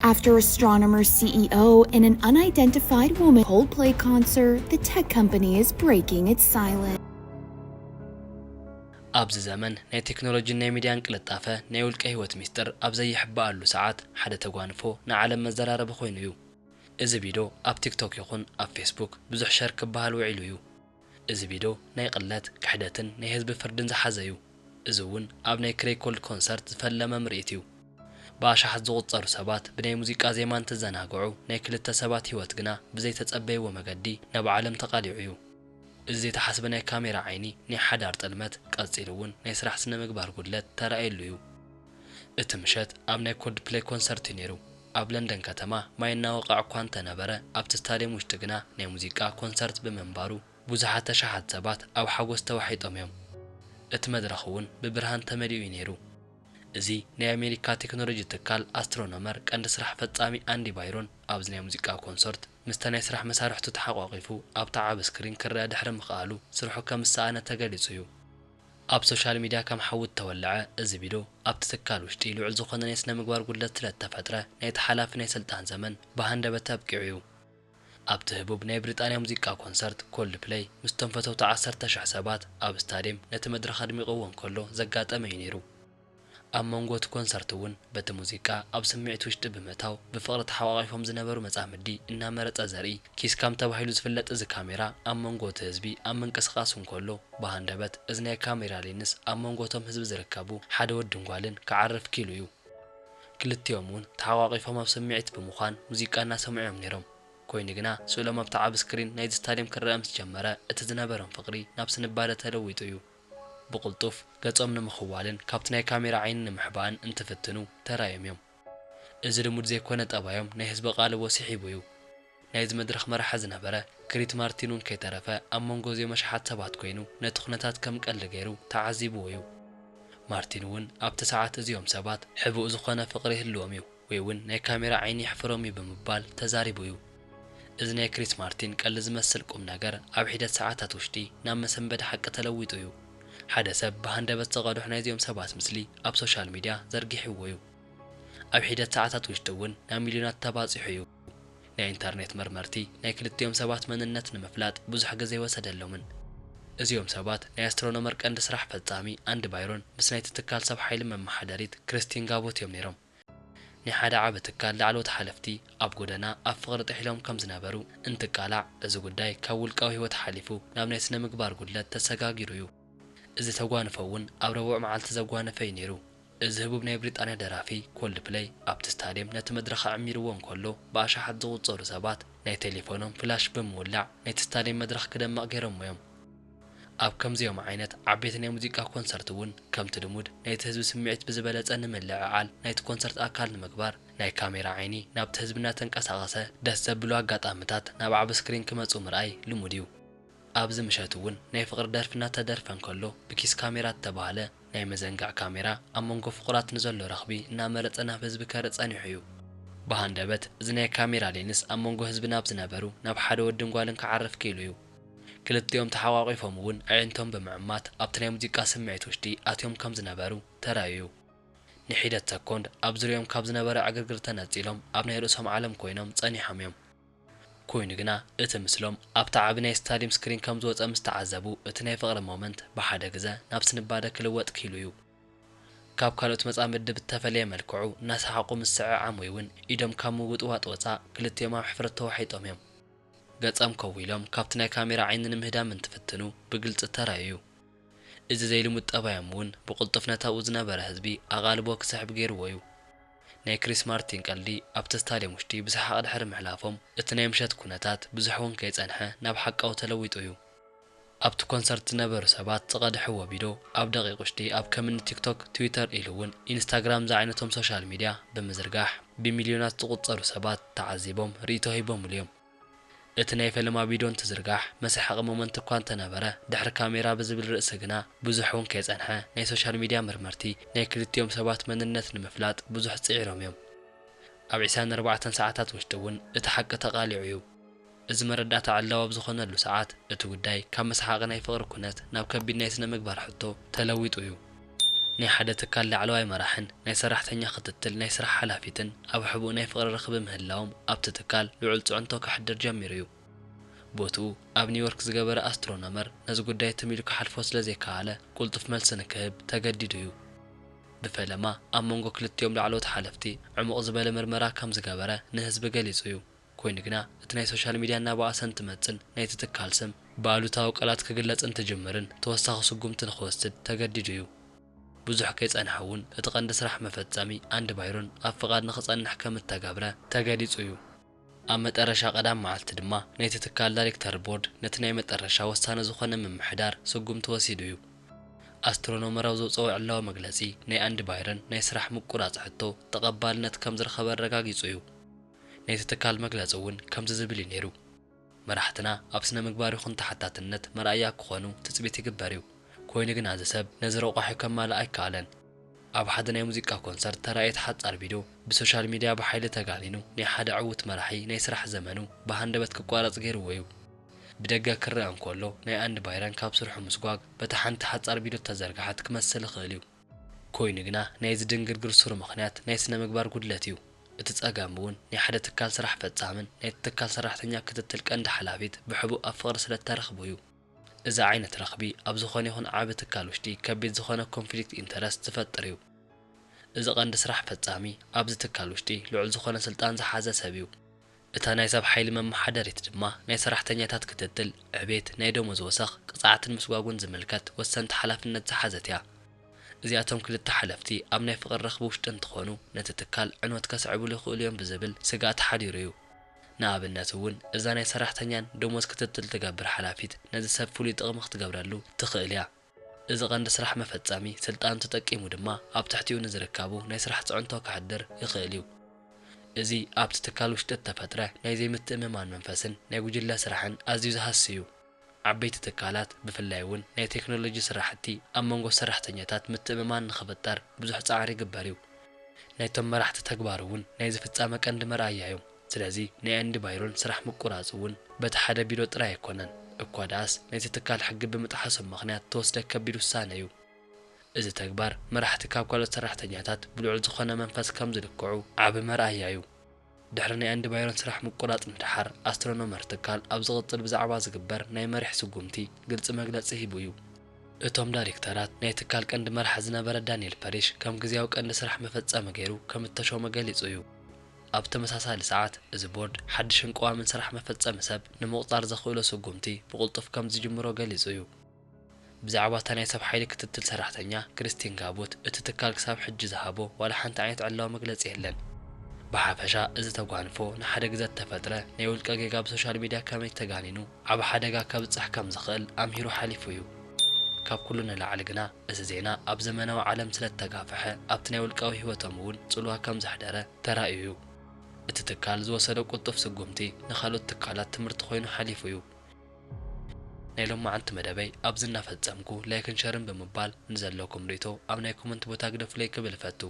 After astronomer C E O and an unidentified woman Coldplay concert, the tech company is breaking its silence. ኣብዚ ዘመን ናይ ቴክኖሎጂን ናይ ሚድያን ቅልጣፈ ናይ ውልቀ ህይወት ሚስጥር ኣብ ዘይሕበኣሉ ሰዓት ሓደ ተጓንፎ ንዓለም መዘራረቢ ኮይኑ እዩ። እዚ ቪድዮ ኣብ ቲክቶክ ይኹን ኣብ ፌስቡክ ብዙሕ ሸር ክበሃል ውዒሉ እዩ። እዚ ቪድዮ ናይ ቅለት፣ ክሕደትን ናይ ህዝቢ ፍርድን ዝሓዘ እዩ። እዚ እውን ኣብ ናይ ክሬኮልድ ኮንሰርት ዝፈለመ ምርኢት እዩ። ብኣሽሓት ዝቑጸሩ ሰባት ብናይ ሙዚቃ ዜማ እንትዘናግዑ፣ ናይ ክልተ ሰባት ህይወት ግና ብዘይተጸበይዎ መገዲ ናብ ዓለም ተቓሊዑ እዩ። እዚ ዘይተሓስበ ናይ ካሜራ ዓይኒ ናይ ሓዳር ጥልመት፣ ቀጺሉ እውን ናይ ስራሕ ስነ ምግባር ጉድለት ተራእየሉ እዩ። እቲ ምሸት ኣብ ናይ ኮልድፕለይ ኮንሰርት እዩ ነይሩ። ኣብ ለንደን ከተማ ማይ እናወቕዐ እኳ እንተነበረ፣ ኣብቲ ስታድየም ውሽጢ ግና ናይ ሙዚቃ ኮንሰርት ብምንባሩ ብዙሓት ኣሽሓት ሰባት ኣብ ሓጎስ ተዋሒጦም እዮም። እቲ መድረኽ እውን ብብርሃን ተመሊኡ እዩ ነይሩ። እዚ ናይ ኣሜሪካ ቴክኖሎጂ ትካል ኣስትሮኖመር ቀንዲ ስራሕ ፈጻሚ ኣንዲ ባይሮን ኣብዚ ናይ ሙዚቃ ኮንሰርት ምስታ ናይ ስራሕ መሳርሕቱ ተሓቋቒፉ ኣብታ ዓቢ ስክሪን ክረአ ድሕሪ ምኽኣሉ ስርሑ ከም ዝሰኣነ ተገሊጹ እዩ። ኣብ ሶሻል ሚድያ ከም ሓዊ እተወልዐ እዚ ቪድዮ ኣብቲ ትካል ውሽጢ ልዑል ዝኾነ ናይ ስነ ምግባር ጉድለት ስለ እተፈጥረ ናይቲ ሓላፊ ናይ ስልጣን ዘመን ብሃንደበት ኣብቂዑ እዩ። ኣብቲ ህቡብ ናይ ብሪጣንያ ሙዚቃ ኮንሰርት ኮልድፕለይ ምስቶም ፈተውቲ ዓሰርተ ሽሕ ሰባት ኣብ ስታድየም ነቲ መድረኽ ኣድሚቕዎ እንከሎ ዘጋጠመ እዩ ነይሩ። ኣብ መንጎ እቲ ኮንሰርት እውን በቲ ሙዚቃ ኣብ ስምዒት ውሽጢ ብምእታው ብፍቕሪ ተሓቋቒፎም ዝነበሩ መጻምዲ እናመረጸ ዘርኢ ኪስ ካም ተባሂሉ ዝፍለጥ እዚ ካሜራ ኣብ መንጎ እቲ ህዝቢ ኣብ ምንቅስቓስ እንከሎ ብሃንደበት እዚ ናይ ካሜራ ሌንስ ኣብ መንጎ እቶም ህዝቢ ዝርከቡ ሓደ ወድን ጓልን ክዓርፍ ኪሉ እዩ። ክልቲኦም እውን ተሓቋቒፎም ኣብ ስምዒት ብምዃን ሙዚቃ እናሰምዑ እዮም ነይሮም። ኮይኑ ግና ስእሎም ኣብቲ ዓቢ ስክሪን ናይዚ ስታድየም ክረአ ምስ ጀመረ እቲ ዝነበሮም ፍቕሪ ናብ ስንባደ ተለዊጡ እዩ። ብቕልጡፍ ገጾም ንምኽዋልን ካብቲ ናይ ካሜራ ዓይኒ ንምሕባእን እንትፍትኑ ተራእዮም እዮም። እዚ ልሙድ ዘይኮነ ጠባዮም ናይ ህዝቢ ኣቓልቦ ስሒቡ እዩ። ናይዚ መድረኽ መራሒ ዝነበረ ክሪት ማርቲን እውን ከይተረፈ ኣብ መንጎ እዚኦም ኣሽሓት ሰባት ኮይኑ ነቲ ኩነታት ከም ቀልዲ ገይሩ ተዓዚብዎ እዩ። ማርቲን እውን ኣብቲ ሰዓት እዚኦም ሰባት ሕቡእ ዝኾነ ፍቕሪ ይህልዎም እዩ ወይ እውን ናይ ካሜራ ዓይኒ ይሕፍሮም እዩ ብምባል ተዛሪቡ እዩ። እዚ ናይ ክሪስ ማርቲን ቀልዲ ዝመስል ቁም ነገር ኣብ ሒደት ሰዓታት ውሽጢ ናብ መሰንበዲ ሓቂ ተለዊጡ እዩ። ሓደ ሰብ ብሃንደበት ዝቐድሑ ናይዚኦም ሰባት ምስሊ ኣብ ሶሻል ሚድያ ዘርጊሕዎ እዩ። ኣብ ሒደት ሰዓታት ውሽጢ እውን ናብ ሚልዮናት ተባፂሑ እዩ። ናይ ኢንተርኔት መርመርቲ ናይ ክልቲኦም ሰባት መንነት ንምፍላጥ ብዙሕ ግዜ ኣይወሰደሎምን። እዚኦም ሰባት ናይ ኣስትሮኖመር ቀንዲ ስራሕ ፈጻሚ ኣንዲ ባይሮን ምስ ናይቲ ትካል ሰብ ሓይሊ መመሓደሪት ክሪስቲን ጋቦት እዮም ነይሮም። ናይ ሓደ ዓቢ ትካል ላዕለዎት ሓለፍቲ ኣብ ጎደና ኣብ ፍቕሪ ጥሒሎም ከም ዝነበሩ እንትቃላዕ፣ እዚ ጉዳይ ካብ ውልቃዊ ህይወት ሓሊፉ ናብ ናይ ስነ ምግባር ጉድለት ተሰጋጊሩ እዩ። እዚ ተጓንፎ እውን ኣብ ረቡዕ መዓልቲ ዘጓነፈ እዩ ነይሩ። እዚ ህቡብ ናይ ብሪጣንያ ደራፊ ኮልድፕለይ ኣብቲ ስታድየም ነቲ መድረኽ ኣዕሚርዎ እንከሎ ብኣሽሓት ዝቑጸሩ ሰባት ናይ ቴሌፎኖም ፍላሽ ብምውላዕ ናይቲ ስታድየም መድረኽ ክደምቕ ገይሮሞ እዮም። ኣብ ከምዚኦም ዓይነት ዓበይቲ ናይ ሙዚቃ ኮንሰርት እውን ከምቲ ልሙድ ናይቲ ህዝቢ ስምዒት ብዝበለጸ ንምልዕዓል ናይቲ ኮንሰርት ኣካል ንምግባር ናይ ካሜራ ዓይኒ ናብቲ ህዝቢ እናተንቀሳቐሰ ደስ ዘብሉ ኣጋጣምታት ናብ ዓቢ ስክሪን ክመጹ ምርኣይ ልሙድ እዩ። ኣብዚ ምሸት እውን ናይ ፍቕሪ ደርፊ እናተደርፈ እንከሎ ብኪስ ካሜራ እተባህለ ናይ መዘንግዕ ካሜራ ኣብ መንጎ ፍቑራት ንዘሎ ረኽቢ እናመረጸ ናብ ህዝቢ ከርኢ ጸኒሑ እዩ። ብሃንደበት እዚ ናይ ካሜራ ሌንስ ኣብ መንጎ ህዝቢ ናብ ዝነበሩ ናብ ሓደ ወድን ጓልን ክዓርፍ ክኢሉ እዩ። ክልቲኦም ተሓቋቒፎም እውን ኣዒንቶም ብምዕማት ኣብቲ ናይ ሙዚቃ ስምዒት ውሽጢ ኣትዮም ከም ዝነበሩ ተራእዩ እዩ። ንሒደት ሰኮንድ ኣብ ዙርዮም ካብ ዝነበረ ዕግርግር ተነጺሎም ኣብ ናይ ርእሶም ዓለም ኮይኖም ጸኒሖም እዮም። ኮይኑ ግና እቲ ምስሎም ኣብቲ ዓቢ ናይ ስታድየም ስክሪን ከም ዝወጸ ምስ ተዓዘቡ እቲ ናይ ፍቕሪ ሞመንት ብሓደ ግዘ ናብ ስንባደ ክልወጥ ክኢሉ እዩ። ካብ ካልኦት መጻምዲ ብተፈለየ መልክዑ እናሰሓቑ ምስዕዓም ወይ እውን ኢዶም ካብ ምውጥዋጥ ወጻእ ክልቲኦም ኣብ ሕፍረት ተዋሒጦም እዮም። ገጾም ከዊሎም ካብቲ ናይ ካሜራ ዓይኒ ንምህዳም እንትፍትኑ ብግልጺ ተራእዩ እዩ። እዚ ዘይልሙድ ጠባዮም እውን ብቕልጡፍ ነቲ ኣብኡ ዝነበረ ህዝቢ ኣቓልቦ ክስሕብ ገይርዎ እዩ። ናይ ክሪስ ማርቲን ቀልዲ ኣብቲ ስታድየም ውሽጢ ብሰሓቕ ድሕሪ ምሕላፎም እቲ ናይ ምሸት ኩነታት ብዙሕ እውን ከይጸንሐ ናብ ሓቃዊ ተለዊጡ እዩ። ኣብቲ ኮንሰርት ዝነበሩ ሰባት ዝቐድሕዎ ቪድዮ ኣብ ደቒቕ ውሽጢ ኣብ ከምኒ ቲክቶክ፣ ትዊተር ኢሉ እውን ኢንስታግራም ዝዓይነቶም ሶሻል ሚድያ ብምዝርጋሕ ብሚልዮናት ዝቑጸሩ ሰባት ተዓዚቦም ርእይቶ ሂቦምሉ እዮም። እቲ ናይ ፈለማ ቪድዮ እንትዝርጋሕ መሳሓቒ ሞመንት እኳ እንተነበረ ድሕሪ ካሜራ ብዝብል ርእሲ ግና ብዙሕ እውን ከይጸንሐ ናይ ሶሻል ሚድያ መርመርቲ ናይ ክልቲኦም ሰባት መንነት ንምፍላጥ ብዙሕ ጽዒሮም እዮም። ኣብ ዕስራን ኣርባዕተን ሰዓታት ውሽጢ እውን እቲ ሓቂ ተቓሊዑ እዩ። እዚ መረዳእታ ዕላዊ ኣብ ዝኾነሉ ሰዓት እቲ ጉዳይ ካብ መሳሓቒ ናይ ፍቕሪ ኩነት ናብ ከቢድ ናይ ስነ ምግባር ሕቶ ተለዊጡ እዩ። ናይ ሓደ ትካል ላዕለዋይ መራሕን ናይ ሰራሕተኛ ክትትል ናይ ስራሕ ሓላፊትን ኣብ ሕቡእ ናይ ፍቕሪ ርኽቢ ምህላዎም ኣብቲ ትካል ልዑል ጽዕንቶ ከሕድር ጀሚሩ እዩ። ቦትኡ ኣብ ኒውዮርክ ዝገበረ ኣስትሮኖመር ነዚ ጉዳይ ትም ኢሉ ክሓልፎ ስለ ዘይከኣለ ቅልጡፍ መልሲ ንክህብ ተገዲዱ እዩ። ብፈለማ ኣብ መንጎ ክልቲኦም ላዕለዎት ሓለፍቲ ዕሙቕ ዝበለ ምርመራ ከም ዝገበረ ንህዝቢ ገሊጹ እዩ። ኮይኑ ግና እቲ ናይ ሶሻል ሚድያ እናበኣሰ እንትመጽን ናይቲ ትካል ስም ብኣሉታዊ ቃላት ክግለጽ እንትጅምርን ተወሳኺ ስጉምቲ ንክወስድ ተገዲዱ እዩ። ብዙሕ ከይጸንሐ እውን እቲ ቀንዲ ስራሕ መፈጸሚ ኣንዲ ባይሮን ኣብ ፍቓድ ንክጸንሕ ከም እተገብረ ተገሊጹ እዩ። ኣብ መጠረሻ ቀዳም መዓልቲ ድማ ናይቲ ትካል ዳይሬክተር ቦርድ ነቲ ናይ መጠረሻ ወሳኒ ዝኾነ ምምሕዳር ስጉምቲ ወሲዱ እዩ። ኣስትሮኖመራዊ ዘውፅኦ ዕላዊ መግለፂ ናይ ኣንዲ ባይረን ናይ ስራሕ ምቁራፅ ሕቶ ተቐባልነት ከም ዝረኸበ ኣረጋጊፁ እዩ። ናይቲ ትካል መግለፂ እውን ከምዚ ዝብል እዩ ነይሩ። መራሕትና ኣብ ስነ ምግባር ይኹን ተሓታትነት መርኣያ ክኾኑ ትፅቢት ይግበር እዩ። ኮይኑ ግና እዚ ሰብ ነዚ ረቋሒ ከማልእ ኣይከኣለን። ኣብ ሓደ ናይ ሙዚቃ ኮንሰርት ተራእየት ሓጻር ቪድዮ ብሶሻል ሚድያ ብሓይሊ ተጋኒኑ ናይ ሓደ ዕዉት መራሒ ናይ ስራሕ ዘመኑ ብሃንደበት ክቋረጽ ገይርዎ እዩ። ብደገ ክረአ እንከሎ ናይ ኣንዲ ባይረን ካብ ስርሑ ምስጓግ በታ ሓንቲ ሓጻር ቪድዮ ተዘርግሓት ክመስል ይኽእል እዩ። ኮይኑ ግና ናይዚ ድንግርግር ስሩ ምኽንያት ናይ ስነ ምግባር ጉድለት እዩ። እቲ ጸገም እውን ናይ ሓደ ትካል ስራሕ ፈጻምን ናይ ትካል ሰራሕተኛ ክትትል ቀንዲ ሓላፊት ብሕቡእ ኣብ ፍቕሪ ስለ እተረኽቡ እዩ። እዚ ዓይነት ረኽቢ ኣብ ዝኾነ ይኹን ዓቢ ትካል ውሽጢ ከቢድ ዝኾነ ኮንፍሊክት ኢንተረስት ዝፈጥር እዩ። እዚ ቀንዲ ስራሕ ፈጻሚ ኣብዚ ትካል ውሽጢ ልዑል ዝኾነ ስልጣን ዝሓዘ ሰብ እዩ። እታ ናይ ሰብ ሓይሊ መመሓደሪት ድማ ናይ ሰራሕተኛታት ክትትል፣ ዕቤት፣ ናይ ደሞዝ ወሰኽ፣ ቅጻዕትን ምስጓጉን ዝምልከት ወሰንቲ ሓላፍነት ዝሓዘት እያ። እዚኣቶም ክልተ ሓለፍቲ ኣብ ናይ ፍቕሪ ረኽቢ ውሽጢ እንትኾኑ ነቲ ትካል ዕንወት ከስዕብሉ ይኽእሉ እዮም ብዝብል ስግኣት ሓዲሩ እዩ። ንኣብነት እውን እዛ ናይ ሰራሕተኛን ደሞዝ ክትትል ትገብር ሓላፊት ነዚ ሰብ ፍሉይ ጥቕሚ ክትገብረሉ ትኽእል እያ። እዚ ቀንዲ ስራሕ መፈጸሚ ስልጣኑ ተጠቂሙ ድማ ኣብ ትሕቲኡ ንዝርከቡ ናይ ስራሕ ጽዕንቶ ከሕድር ይኽእል እዩ። እዚ ኣብቲ ትካል ውሽጢ እተፈጥረ ናይ ዘይምትእምማን መንፈስን ናይ ጉጅለ ስራሕን ኣዝዩ ዝሃሲ እዩ። ዓበይቲ ትካላት ብፍላይ እውን ናይ ቴክኖሎጂ ስራሕቲ ኣብ መንጎ ሰራሕተኛታት ምትእምማን ንኽፍጠር ብዙሕ ጻዕሪ ይግበር እዩ። ናይቶም መራሕቲ ተግባር እውን ናይዚ ፍጻመ ቀንዲ መርኣያ እዩ። ስለዚ ናይ ኣንዲ ባይሮን ስራሕ ምቁራጽ እውን በቲ ሓደ ቢሮ ጥራይ ኣይኮነን። እኳ ደኣስ ናይቲ ትካል ሕጊ ብምጥሓሶም ምኽንያት ተወስደ ከቢድ ውሳነ እዩ። እዚ ተግባር መራሕቲ ካብ ካልኦት ሰራሕተኛታት ብልዑል ዝኾነ መንፈስ ከም ዝልክዑ ዓቢ መርኣያ እዩ። ድሕሪ ናይ ኣንዲ ባይሮን ስራሕ ምቁራጽ ንደሓር ኣስትሮኖመር ትካል ኣብ ዝቕጽል ብዛዕባ ዝግበር ናይ መሪሕ ስጉምቲ ግልጺ መግለጺ ሂቡ እዩ። እቶም ዳይሬክተራት ናይ ትካል ቀንዲ መራሒ ዝነበረ ዳንኤል ፐሪሽ ከም ግዜያዊ ቀንዲ ስራሕ መፈጸሚ ገይሩ ከም እተሾመ ገሊጹ እዩ። ኣብ ተመሳሳሊ ሰዓት እዚ ቦርድ ሓድሽን ቀዋምን ስራሕ መፈጸሚ ሰብ ንምቑጻር ዘኽእሎ ስጉምቲ ብቕልጡፍ ከም ዝጅምሮ ገሊጹ እዩ። ብዛዕባ እታ ናይ ሰብ ሓይሊ ክትትል ሰራሕተኛ ክሪስቲን ጋቡት እቲ ትካል ክሳብ ሕጂ ዝሃቦ ዋላ ሓንቲ ዓይነት ዕላዊ መግለጺ የለን። ብሓፈሻ እዚ ተጓንፎ ንሓደ ግዘ እተፈጥረ ናይ ውልቀ ጌጋ ብሶሻል ሚድያ ከመይ ተጋኒኑ ዓቢ ሓደጋ ከብጽሕ ከም ዝኽእል ኣምሂሩ ሓሊፉ እዩ። ካብ ኩሉ ንላዕሊ ግና እዚ ዜና ኣብ ዘመናዊ ዓለም ስለ እተጋፍሐ ኣብቲ ናይ ውልቃዊ ህይወቶም እውን ጽልዋ ከም ዘሕደረ ተራእዩ እዩ። እቲ ትካል ዝወሰዶ ቅልጡፍ ስጉምቲ ንኻልኦት ትካላት ትምህርቲ ኮይኑ ሓሊፉ እዩ። ናይ ሎማዓንቲ መደበይ ኣብዚ እናፈጸምኩ ላይክን ሸርን ብምባል ንዘለኩም ርእይቶ ኣብ ናይ ኮመንት ቦታ ግደፉለይ ክብል እፈቱ።